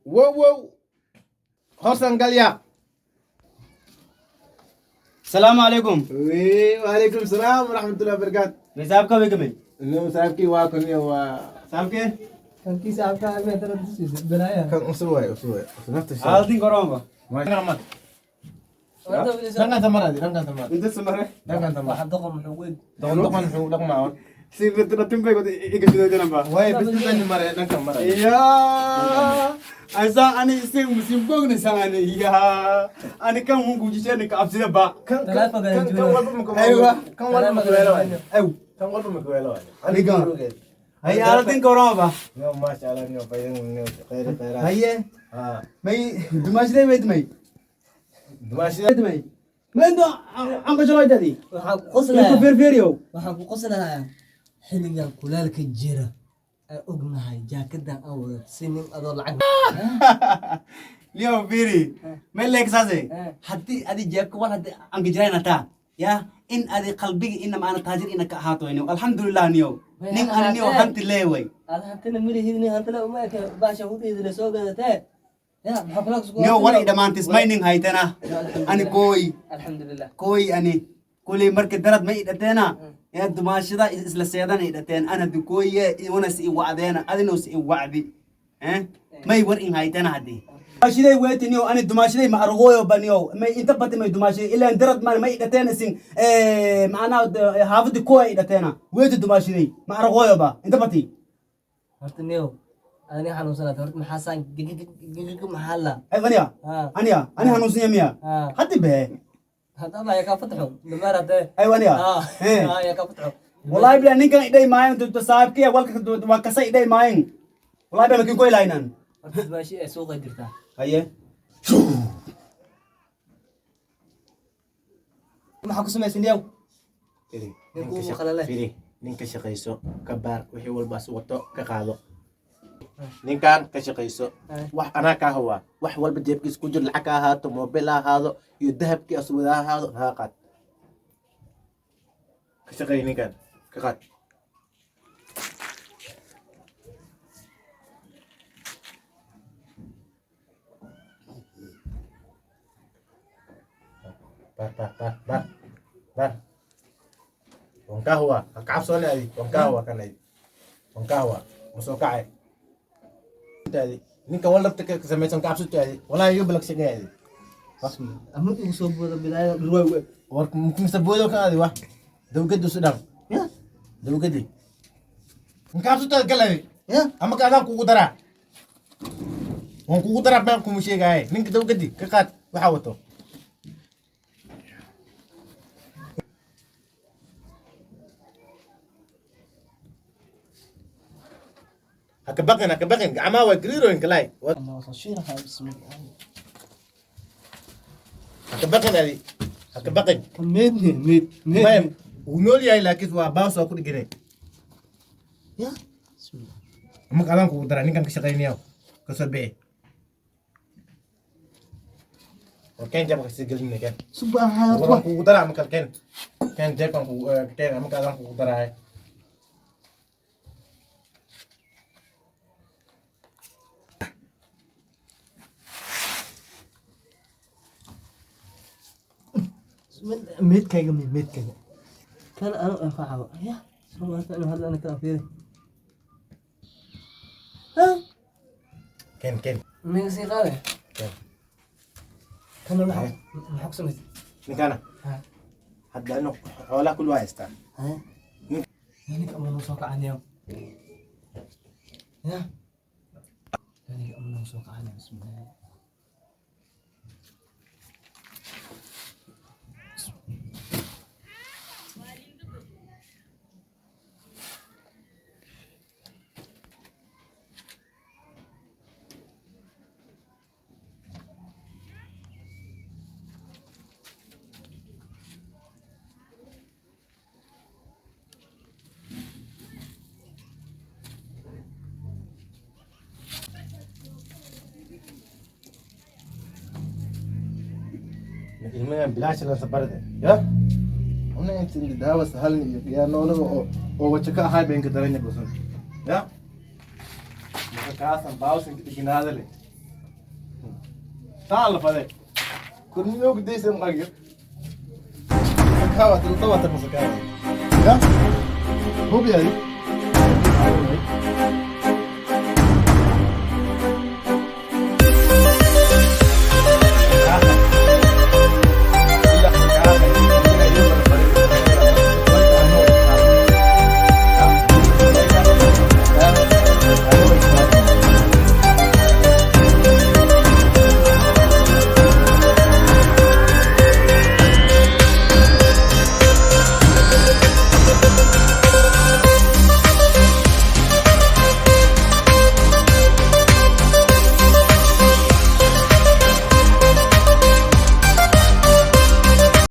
Wow wow. Horsan galya. Salaamu calaykum. Waalaikum salaam waraxmatullahi wabarakaatu. May saaxiibka way gamay? Inuu saaxiibkii waa kan iyo waa Saaxiibkee? Kankii saaxiibka abee dara dusiisa balaaya. Kan usoo waay, usoo waay. Nafta. Haldin koromba. Dhankan tamaraadi, dhankan tamar. Inta samare. Dhankan tamar. Waxa doqon muxuu weyn. Doqon doqon wuxuu dhaqmaa. Si ratin bay iga shido ba. Way bis tan mare dhankan mare. Ya. Asa ani isin musimbogni san ani ya. Ani kan mun guji ne ka absida ba. Kan Taleefanka kan kan walba ma Aywa. kan walba ma kuweelo waay. Aw. Kan walba ma kuweelo waay. Aniga. Hay haldin koromba. Yo maasha Allah, yo bayan yo khayr khayr. Haye. Ha. May dumashday weyd may. Dumaashida. Weyd may. Mendo anka jalo dadi. Waxaan ku Ku qoslayaa. feerfeeriyo. Waxaan ku qoslayaa xilligan kulaalka jira aan ognahay jaakadan aan wadato si nin adoo lacag. Leo firi. May leegsase. Haddii adi jeebka war haddii anka jirayna taa. Ya in adi qalbiga ina maana taajir ina ka ahaato niyo. Alxamdulillah niyo. Nin ani niyo hanti leeway. Aad hantina malihid, nin hantila uma eke, baasha hudheeda soo gadatee ya maxaa kula Niyo war i dhamaantis may nin haytana. Ani kooy. Alxamdulilah. Kooy ani kuley marka darad ma i dhateena. Ya dumaashada isla seedan i dhateen ana dukooye iwana si i wacdeena adinoo si i wacdi. Eh? May war in haytana haddii. Dumaashiday weeti niyo ani dumaashiday ma argooyo ba niyo may inta bati may dumaashiday ilaan darad ma may dhateena sin macnaha haafadi kuwa i dhateena weeti dumaashiday ma argooyo ba inta bati. Horta niyow ani xanuunsanaata horta maxaa saan gigigigig maxaa la Ay aniya. Ha. Aniya ani hanuunsinya miya? Ha. Haddi bee. Hadaba yaa kaa fataxo damaar haddee. Ay aniya. Ha. Eh. Ha, yaa kaa fataxo. Wallahi bila ninkan idhay maayan saaxiibkaya walka waa kasa idhay maayan wallahi bila makin ku ilaahinan. Horta dumaashi ee suuqa jirtaa. Haye. Maxaa ku samaysan niyow? Firi. Ninku uu qalale. Firi. Ninka shaqayso ka baar wixii walba si wato ka qaado. Ninkan ka shaqayso. Wax anaa kaa hawaa. Wax walba jeebkiis ku jir lacag ha ahaato, mobil ha ahaado iyo dahabkii aswada ha ahaado ha qaad. Ka shaqeey ninkan. Ka qaad. Baar baar baar baar baar. Waan kaa hawaa. Ha ka cabsooni adi. Waan kaa hawaa kan adi. Waan kaa hawaa. Ma soo kacay. Adi. Ninkan wal rabta ka samaysan ka cabsoto adi. Walaahi iga balag shaqeey adi. Ama igu soo booda bilaayada dhurwaay u eg. War mse boodo kan adi wax. Dawgadi isu dhan. Ya. Dawgadi. Ma ka cabsoto adi gal adi. Ya. Ama ka adaan kugu daraa. Waan kugu daraa baan kuma sheegaaye. Ninka dawgadi ka qaad waxa wato. Ha ka baqin, ha ka baqin. Gacmaha waa gariirooyin kalaay. Ha ka baqin adi. Ha ka baqin. Meedne meed. Maya, wuu nool yahay laakiin waa baas waa ku dhiganay. Ya. Marka adaan kugu daraa ninkan ka shaqaynayo. Ka soo bixi. War keen jeebka kasii gelinay keen. Subhanallah. War waan kugu daraa marka keen. Keen jeebkan kugu keen marka adaan kugu daraay. Meedkayga mi meedkayga kan anu anfacayo ya soo maanta inuu hadla ana kala fiiri ha. Keen keen. Miga sii qaade. Keen. Kana maxaa ku samaysay? Ninkana. Ha. Hadda inu xoolaha kulli waa haystaa. Ha, ninka ama noo soo kacanayo ya ninka ama noo soo kacanayo bismillah. Ilmahan bilaash la sabarde. Ya? Una inta daawa sahalni iyo yaa noolaga oo oo waja ka ahay been ka daranya gosan. Ya? Marka kaasan baawsan ka diginaada le. Taa la fade. Kurniyo gudaysan qagir. Sakawa tildawa tan sakawa. Ya? Hubi ay.